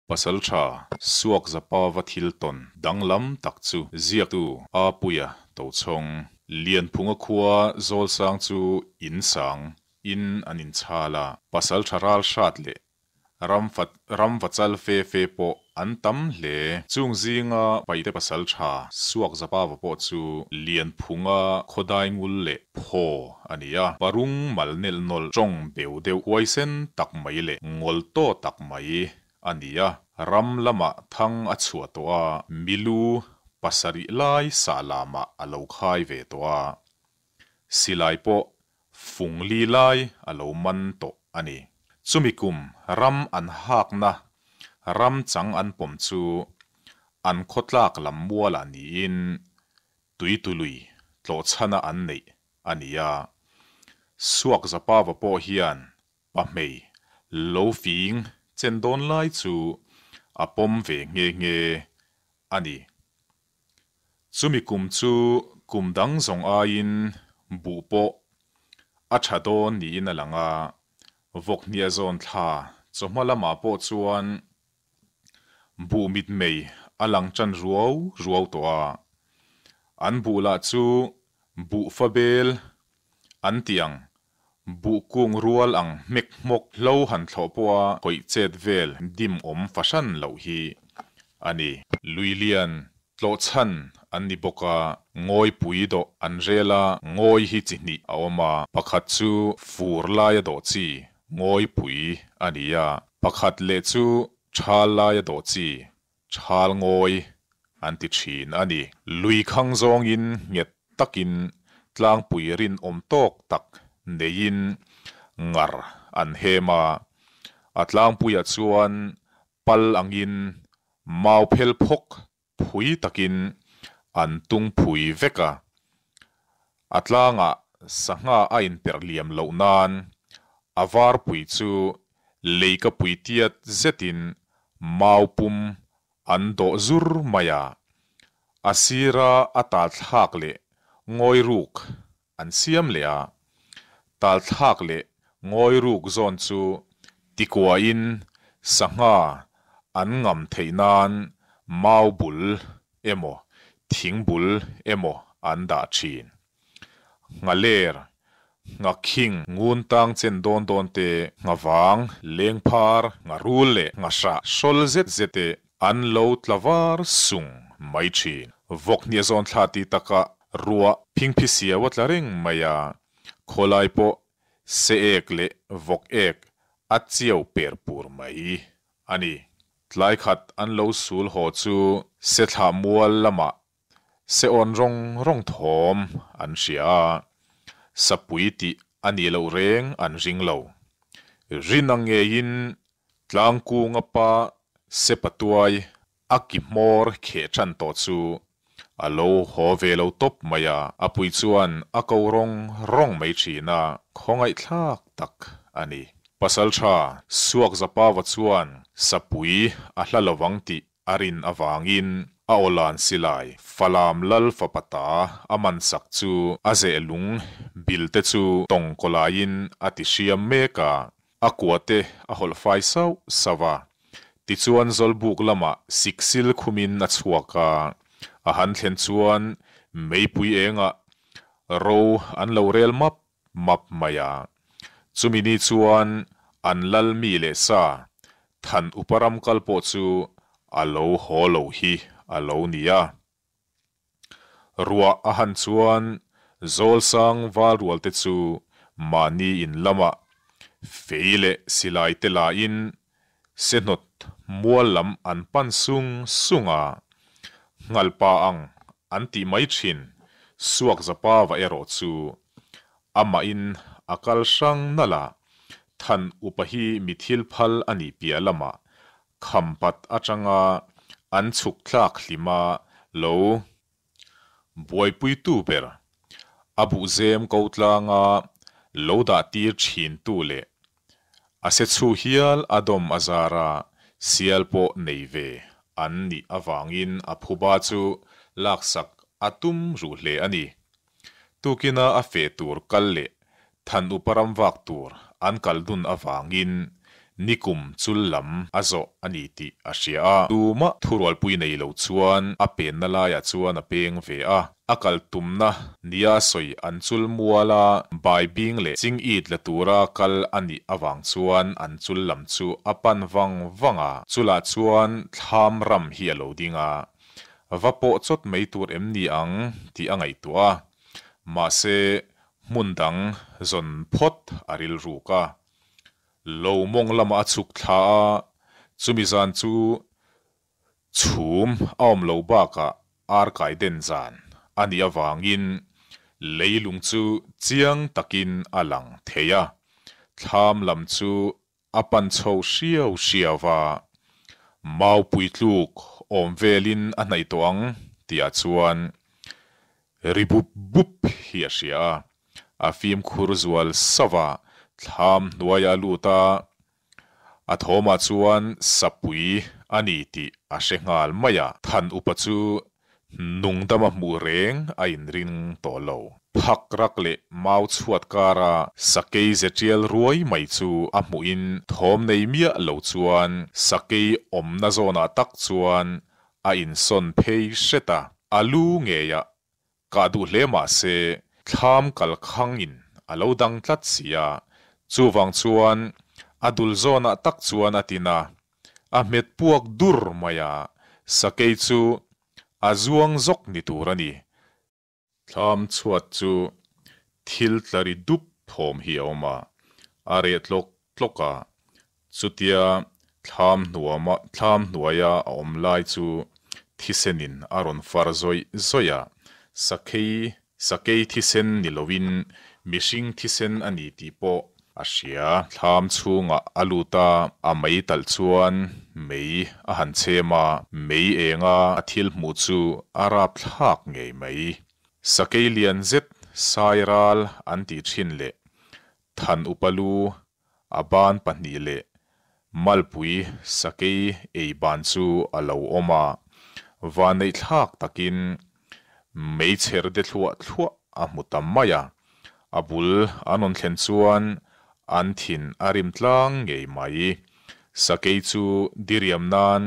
Pasalṭha Suakzapava thil tawn danglam tak chu ziaktu Apuia Tochhawng, Lianphunga khua Zawlsang chu in sang in an inchhal a, pasalṭha ral hrat leh Ramvachal fe fe pawh an tam hle. Chung zinga Paite pasalṭha Suakzapava pawh chu Lianphunga khawdaingul leh phaw a ni a, parung mal nelh nawlh tawng beu deuh huaisen tak mai leh ngawl taw tak mai a ni a. Ram lamah thang a chhuah tawh a, milu pasarih lai sah lamah a lo khai ve tawh a. Silai pawh fung li lai a lo man tawh a ni. Chumi kum ram an hakna ram chang an pawm chu an khawtlak lam mualah niin Tuitului tlawhchhana an neih a ni a. Suakzapava pawh hian pahmei lo fing chen dawn lai chu a pawm ve nghe nghe a ni. Chumi kum chu kum dang zawng aiin buh pawh a tha dawn niin a lang a, vawkhniah zawn thla chawhma lamah pawh chuan buh mitmei a lang tan ruau ruau tawh a. An buh lah chu buh fa bel an tih ang, buh kung rual ang hmek hmawk hlo han thlawh pawha khawih chet vel dim awm fahran loh hi a ni. Lui lian tlawh chhan an ni bawk a, ngawipui dawh an rel a, ngawi hi chi hnih a awm a, pakhat chu fur laia dawh chi ngawipui a ni a, pakhat leh chu thal laia dawh chi thal ngawi an ti thin a ni. Lui khang zawngin nghet takin tlangpui rinawm tawk tak neiin ngar an hem a, a tlangpuiah chuan pal angin mau phel phawk phui takin an tung phui vek a, a tlangah sangha a inperh liam loh nan a varpui chu leikapui tiat zetin mau pum an dawh zur mai a, a sira a talthlak leh ngawi ruk an siam leh a, talthlak leh ngawi ruk zawn chu tikuahin sangha an ngam theih nan mau bul emaw thing bul emaw an dah thin. Nghaler, Nghakhing, Nguntang chen dawn dawn te, Nghavang, Lengphar, Ngharul leh Nghahrah hrawl zet zet te an lo tla var sung mai thin. Vawkhniah zawn thla ti takah ruah phingphi siau a tla reng mai a, khawlai pawh se ek leh vawk ek a chiau per pur mai a ni. Tlai khat an lo sul haw chu se thlah mual lamah Se awn rawng rawng thawm an hria a, sapui tih a nih loh reng an ring lo. Rin ang ngeiin Tlangkunga pa Sepatuai a ki hmawr kheh tan tawh chu a lo haw ve lo tawp mai a, a pui chuan a ko rawng rawng mai thin a, khawngaihthlak tak a ni. Pasaltha Suakzapava chuan sapui a hla lovang tih A rin avangin a awlan silai Falam lal fapa ta a man sak chu a zeh lung bil te chu tawng kawlaiin a ti hriam mek a, a kua te a hawlh fai sauh sauh a. Tichuan Zawlbuk lamah siksil khumin a chhuak a, a han thlen chuan meipui engah ro an lo rel map map mai a. Chumi ni chuan an lal mi leh sa Than upa ram kal pawh chu a lo haw lo hi a lo ni a. Ruah a han chuan Zawlsang val rual te chu mahni in lamah fei leh silai te lain Sehnawt mual lam an pan sung sung a, Nghalpa ang an tih mai thin Suakzapava erawh chu amahin a kal hrang nalh a, Than upa hi mi thil phal a nih piah lamah khampat atanga an chhuk tlak hlima lo Buaipuitu ber, a buhzem ko tlanga lo dah tir thintu leh a se chhu hial a dawm a zara sial pawh nei ve an nih avangin a phuba chu laksak a tum ruh hle a ni. Tukina a feh tur kal leh than upa ram vak tur an kal dun avangin Nikum chul lam a zawh a ni tih a hria a. Tumah thurualpui nei lo chuan a penna laiah chuan a peng ve a. A kal tumna nia sawi an chul mual a, baibing leh ching it la tura kal a nih avang chuan an chul lam chu a pan vang vang a. Chulah chuan thlam ram hi a lo ding a, va pawh chawt mai tur em ni ang tih a ngaihtuah a. Mahse, hmun dang zawn phawt a rilruk a. Lo mawng lamah a chhuk thla a, chumi zan chu chhum a awm lo bakah ar kai den zan a nih avangin leilung chu chiang takin a lang thei a, thlam lam chu a pan chho hriau hriau va, maupui tluk awm velin a hnaih tawh ang tihah chuan ri bup bup hi a hria a, a fimkhur zual sauh a, thlam hnuaiah a lut a, a thawmah chuan sapui a ni tih a hre nghal mai a, Than upa chu nungdama hmuh reng a inring tawh lo. Phak rak leh mau chhuat kara sakei ze tial ruai mai chu a hmuhin thawm nei miah lo chuan sakei awmna zawnah tak chuan a insawn phei hret a, a lu ngeiah Kah duh hle mah se, thlam kal khangin a lo dang tlat si a, chuvang chuan a dul zawnah tak chuan a tin a, a hmet puak dur mai a, sakei chu a zuang zawk ni tur a ni. Thlam chhuat chu thil tla ri dup thawm hi a awm a, a reh tlawk tlawk a, Chutia thlam hnuama thlam hnuaia a awm lai chu thisenin a rawn far zawih zawih a, sakei sakei thisen ni loin mihring thisen a ni tih pawh a hria. Thlam chhungah a lut a, a mei talh chuan mei a han chhem a, mei enga a thil hmuh chu a rapthlak ngei mai. Sakei lian zet sai ral an tih thin leh than upa lu A ban pahnih leh malpui sakei ei ban chu a lo awm a, vanneihthlak takin meichher de thluah thluah a hmu ta mai a. A bul an rawn thlen chuan an thin a rim tlang ngei mai. Sakei chu diriam nan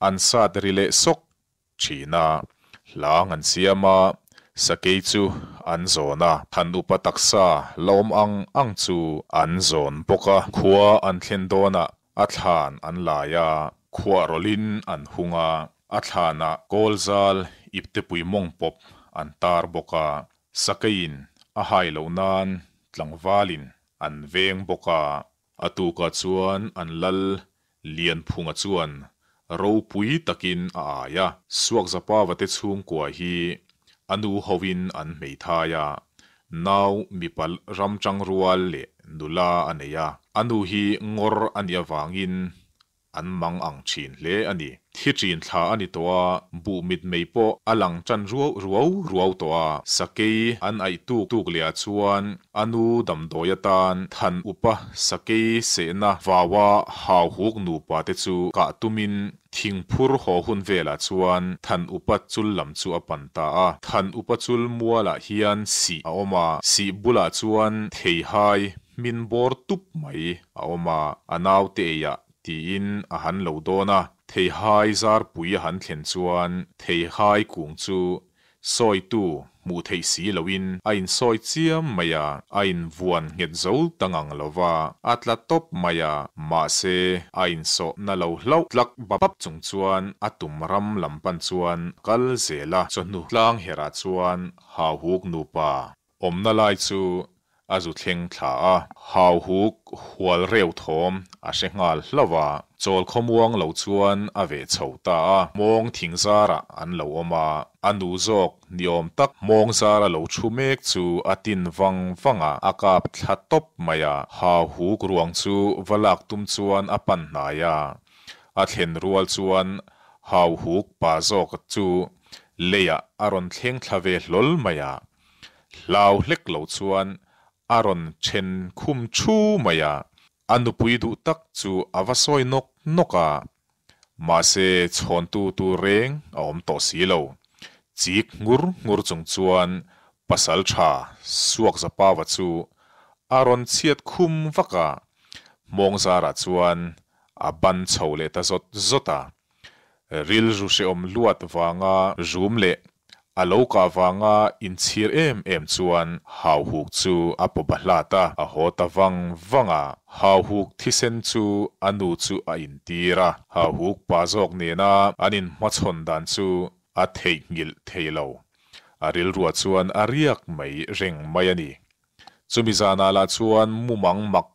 an sat ri leh sawk thin a, hlang an siam a, sakei chu an zawn a, than upa taksa la awm ang ang chu an zawn bawk a, khua an thlen dawnah a thlan an lai a, khuah rawlhin an hung a, a thlanah kawl zal iptepui mawng pawp an tar bawk a, sakeiin a hai loh nan tlangvalin an veng bawk a. A tukah chuan an lal Lianphunga chuan ropui takin a ai a. Suakzapava te chhungkua hi a nu hoin an hmeithai a, nau mipa ramchang rual leh nula a nei a. A nu hi ngawr a nih avangin An mang ang thin hle a ni. Thi thin thla a ni tawh a, buh mit mei pawh a lang tan ruau ruau ruau tawh a. Sakei an aih tuk tuk leh ah chuan a nu damdawi atan than upa sakei sehna vaua hau huk nupa te chu kah tumin thingphur haw hun velah chuan than upa chul lam chu a pan ta a. Than upa chul mualah hian sih a awm a, sih bulah chuan theihai Hmin bawr tup mai a awm a, a naute eiah tiin a han lo dawn a, theihai zarpui a han thlen chuan theihai kung chu sawitu hmuh theih si loin a insawi chiam mai a, a invuan nghet zo ta ngang lo va, a tla tawp mai a, mahse a insawh na lo hlauh tlak bap chung chuan a tum ram lam pan chuan a kal zel a, chawhnu tlang herah chuan hauhuk nupa Awmna lai chu a zu thleng thla a, hauhuk hual reu thawm a hre nghal hlauh a, chawl khawmuang lo chuan a veh chho ta a, hmawng thing zarah an lo awm a, a nu zawk ni awm tak hmawng zara lo thu mek chu a tin vang vang a, a kap thla tawp mai a, hauhuk ruang chu va lak tum chuan a pan hnai a, a thlen rual chuan hauhuk pa zawk chu leiah a rawn thleng thla ve hlawl mai a. Hlau hlek lo chuan a rawn then khum thu mai a, a nupui duh tak chu a va sawi nawk nawk a, mahse chhawntu tur reng a awm tawh si lo. Chik ngur ngur chung chuan pasal tha Suakzapava chu a rawn chhiat khum vak a. Hmawng zarah chuan a ban chho leh ta zawt zawt a. Rilru hrehawm luat vanga rum leh a lo kah vanga inchhir em em chuan Hauhuk chu a paw bahlat a, a haw ta vang vang a. Hauhuk thisen chu a nu chu a intir a, Hauhuk pa zawk nena an inhmachhawn dan chu a theihnghilh thei lo. A rilruah chuan a riak mai reng mai a ni. Chumi zanah lah chuan mumang mak.